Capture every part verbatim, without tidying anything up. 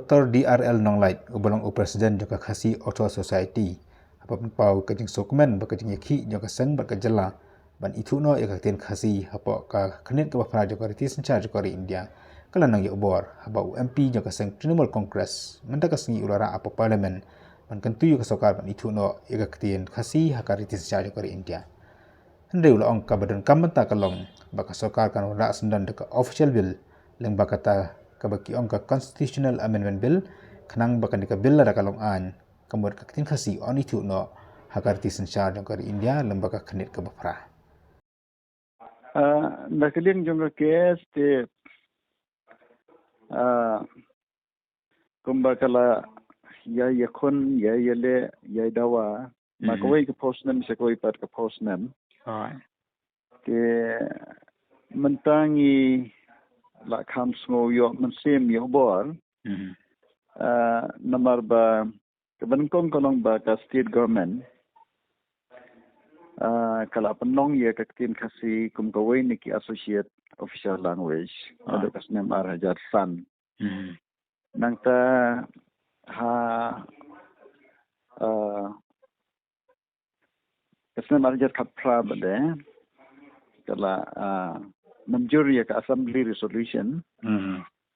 Doctor D R L Nonglait, uba long u President jong ka Khasi Authors' Society, haba pynpaw ka jingsngewkmen ba ka jingïakhih jong ka seng bad ka jylla ban ithuh noh ïa ka ktien Khasi hapoh ka khyrnit kaba phra jong ka riti synshar jong ka ri India, ka la nang ïoh bor haba u M P jong ka seng Trinamool Congress mynta ka sngi u la rah hapoh Parliament ban kyntu ïa ka sorkar ban ithuh noh ïa ka ktien Khasi ha ka riti synshar jong ka ri India. Hynrei u la ong kaba donkam mynta ka long ba ka sorkar kan wanrah syndon da ka official bill, lyngba kata kaba ki ong ka Constitutional Amendment Bill, khnang ba kane ka bill lada ka long aiñ, ka mut ka ktien Khasi yn ithuh noh ha ka riti synshar jong ka ri India lyngba ka khyrnit kaba phra. Ah, na ka liang jong ka case te, ah, kumba ka la ïai ïakhun, ïai ïaleh, ïai dawa na kawei ka phew snem sha kawei pat ka phew snem. Te mynta ngi la kham sngew ïoh mynsiem ïoh bor. Ah, namar ba kaba nyngkong ka long ba ka state government, ah, ka la pynlong ïa ka ktien Khasi kum kawei na ki associate official language naduh ka snem ar hajar san. Nangta ha, ah, ka snem ar hajar khatphra pat de ka la, ah, mynjur ïa ka Assembly Resolution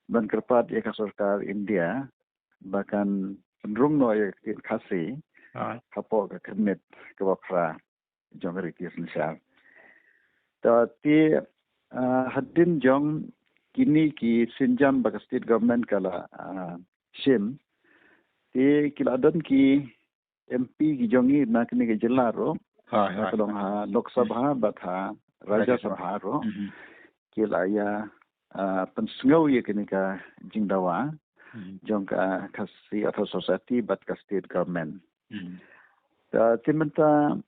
ban kyrpad ïa ka sorkar India ba kan pynrung noh ïa ka ktien Khasi hapoh ka khyrnit kaba phra jong ka riti synshar. Te, ah, hadien jong kine ki sienjam ba ka state government ka la, ah, shim, te ki la don ki M P ki jong ngi na kane ka jylla ruh, ka long ha Lok Sabha bad ha Rajya Sabha ruh, ki la ïa, ah, pynsngew ïa kane ka jingdawa jong ka Khasi Authors' Society bad ka state government. Te mynta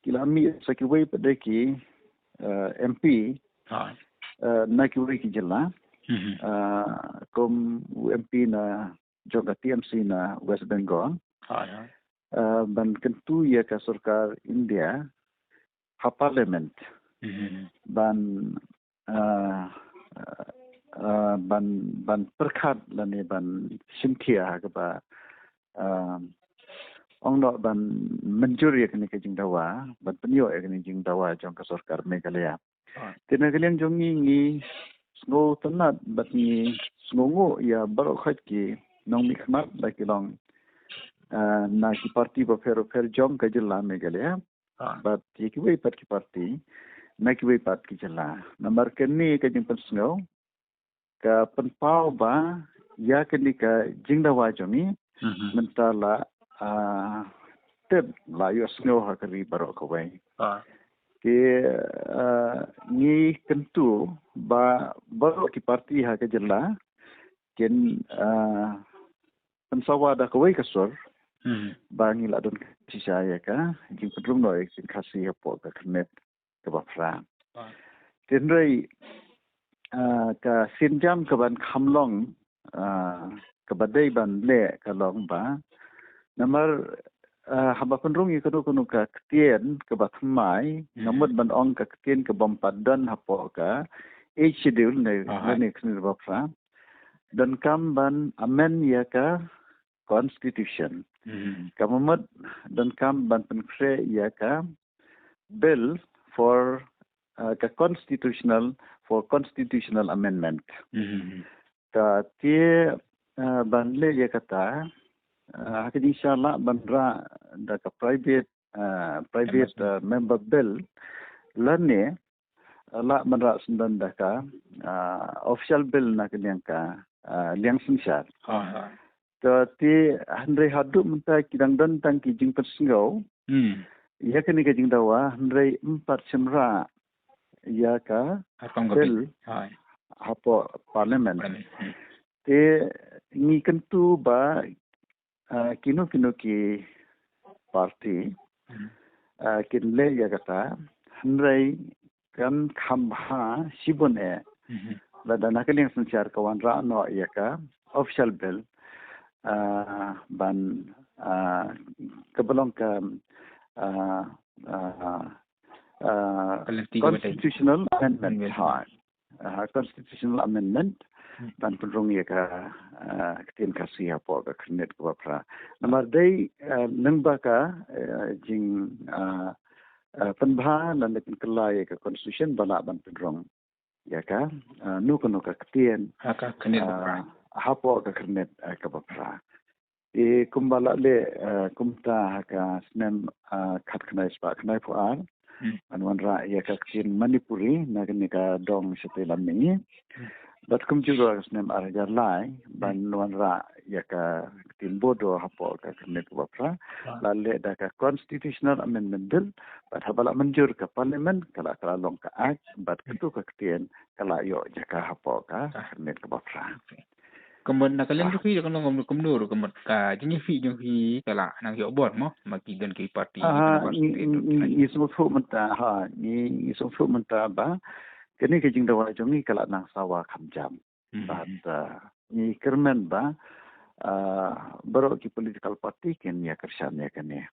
ki la mih sa kiwei pat de ki, ah, M P, ah, na kiwei ki jylla, ah, kum u M P na jong ka T M C na West Bengal, ah, ban kyntu ïa ka sorkar India ha Parliament ban, ah, ah, ban, ban pyrkhat lane ban shimkhia ha kaba, ah, ong noh ban mynjur ïa kane ka jingdawa, ban pynïoh ïa kane ka jingdawa jong ka sorkar Meghalaya. Te na ka liang jong ngi, ngi sngewtynnat bad ngi sngewnguh ïa baroh khoit ki nongmihkhmat, la ki long, ah, na ki parti bapher bapher jong ka jylla Meghalaya bad ïa kiwei pat ki parti na kiwei pat ki jylla. Namar kane ka jingpynsngew ka pynpaw ba ïa kane ka jingdawa jong ngi mynta la, ah, tip, la ïohsngew ha ka ri baroh kawei. Te, ah, ngi kyntu ba baroh ki parti ha ka jylla kin, ah, pynsawa da kawei ka sur ba ngi la don shisha ïa ka jingpynrung noh ïa ka ktien Khasi hapoh ka khyrnit kaba phra. Te hynrei, ah, ka sienjam kaban kham long, ah, kaba dei ban leh ka long ba, namar, ah, haba pynrung ïa kano kano ka ktien kaba thymmai, nga mut ban ong ka ktien kabym pat don hapoh ka Eighth Schedule ne, ne ka khyrnit kaba phra, donkam ban amend ïa ka Constitution. Ka mut donkam ban pynkhreh ïa ka bill for, uh, ka constitutional, for constitutional amendment. Ka te, uh, ban leh ïa kata, uh, ha ka jingshisha lah ban rah da ka private, uh, private, uh, member bill, lane, uh, lah ban rah syndon da ka, uh, official bill na ka liang ka, uh, liang synshar. Te hynrei haduh mynta ki dang don tang ki jingpynsngew ïa kane ka jingdawa, hynrei ym pat shim rah ïa ka bill hapoh Parliament. Te ngi kyntu ba, ah, kino kino ki parti, ah, kin leh ïa kata, hynrei kan kham bha shibun eh lada na ka liang synshar ka wanrah noh ïa ka official bill, ah, ban, ah, kaba long ka, ah, ah, ah, constitutional amendment. Ha, constitutional amendment. ban pynrung ïa ka, ah, ktien Khasi hapoh ka khyrnit kaba phra. Namar dei, ah, nang ba ka, ah, jing, ah, ah, pynbha lane pynkylla ïa ka constitution ba lah ban pynrung ïa ka, ah, no kano ka ktien, ha ka khyrnit kaba phra, ah, hapoh ka khyrnit, ah, kaba phra. Te kumba la leh, eh, kumta ha ka snem, eh, khatkhyndai spah khyndaiphew ar, hmm, ban wanrah ïa ka ktien Manipuri na kane ka dong shatei lam mihngi. Hmm. Bad kumjuh ruh ha ka snem ar hajar lai, ban, hmm, wanrah ïa ka ktien Bodo hapoh ka khyrnit kaba phra. Ah. La leh da ka Constitutional Amendment Bill, bad haba la mynjur ka Parliament, ka la, ka la long ka Act, bad, hmm, kato ka ktien ka la ïoh jaka hapoh ka, ah, khyrnit kaba phra. Okay. Ka mut na ka liang, ah, jong phi, ka long kumno, ka mut ka jingïakhih jong phi ka la nang ïoh bor mo, ma ki don ki party, ah, ki nang, ngi, ngi, ngi sngewthuh mynta, ha, ngi, ngi sngewthuh mynta ba kane ka jingdawa jong ngi ka la nang sawa kham jam. Hmm. Bad, ah, ngi kyrmen ba, ah, baroh ki political party kin ïa kyrshan ïa kane.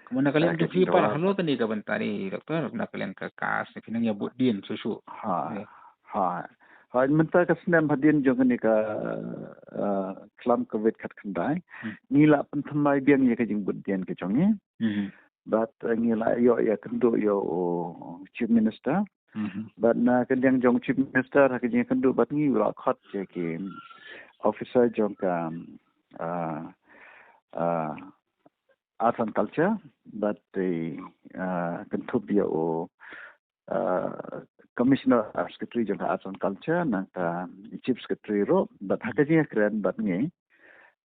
Ka mut na ka liang, ah, jong phi pat, halor kane ka bynta, doctor, na ka liang ka CAST, phi nang ïa bud dien shuh shuh. Ha, ha. Ha, mynta ka snem hadien jong kane ka, ah, khlam covid khatkhyndai, hmm, ngi la pynthymmai biang ïa ka jingbud dien ka jong ngi. Hmm. Bad, ah, ngi la ïoh ïakynduh ïa u Chief Minister. Hmm. Bad na ka liang jong Chief Minister, ha ka jingïakynduh bad ngi, u la khot ïa ki officer jong ka, ah, ah, Arts and Culture, bad te, ah, kynthup ïa u, ah, Commissioner, ah, Secretary jong ka Arts and Culture, nangta Chief Secretary ruh, bad ha ka jingïakren bad ngi,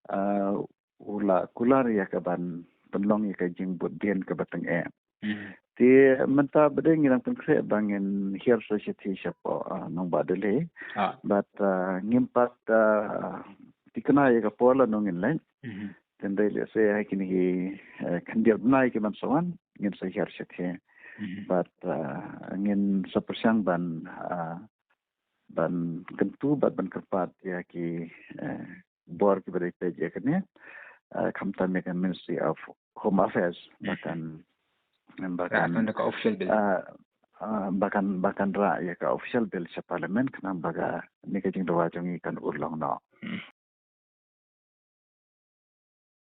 ah, u la kular ïa ka ban pynlong ïa ka jingbud dien kaba tyngeh. Hmm. Te mynta ba dei ngi dang pynkhreh ba ngin hiar sa shithi shapoh, ah, nongbah Delhi. Ah. Bad, ah, ngim pat, ah, thikna ïa ka por lano ngin leit. Hmm. Te ynda lehse ha kine ki, eh, khyndiat bnai ki ban sa wan, ngin sa hiar shithi. Hmm. Bad, ah, ngin sa pyrshang ban, ah, ban kyntu bad ban kyrpad ïa ki, eh, bor kiba dei peit ïa kane, eh, khamtam ïa ka Ministry of Home Affairs, hmm, ba kan, ba kan, eh, eh, ba kan, ba kan rah ïa ka official bill sha Parliament khnang ba kane ka jingdawa jong ngi kan urlong noh. Hmm.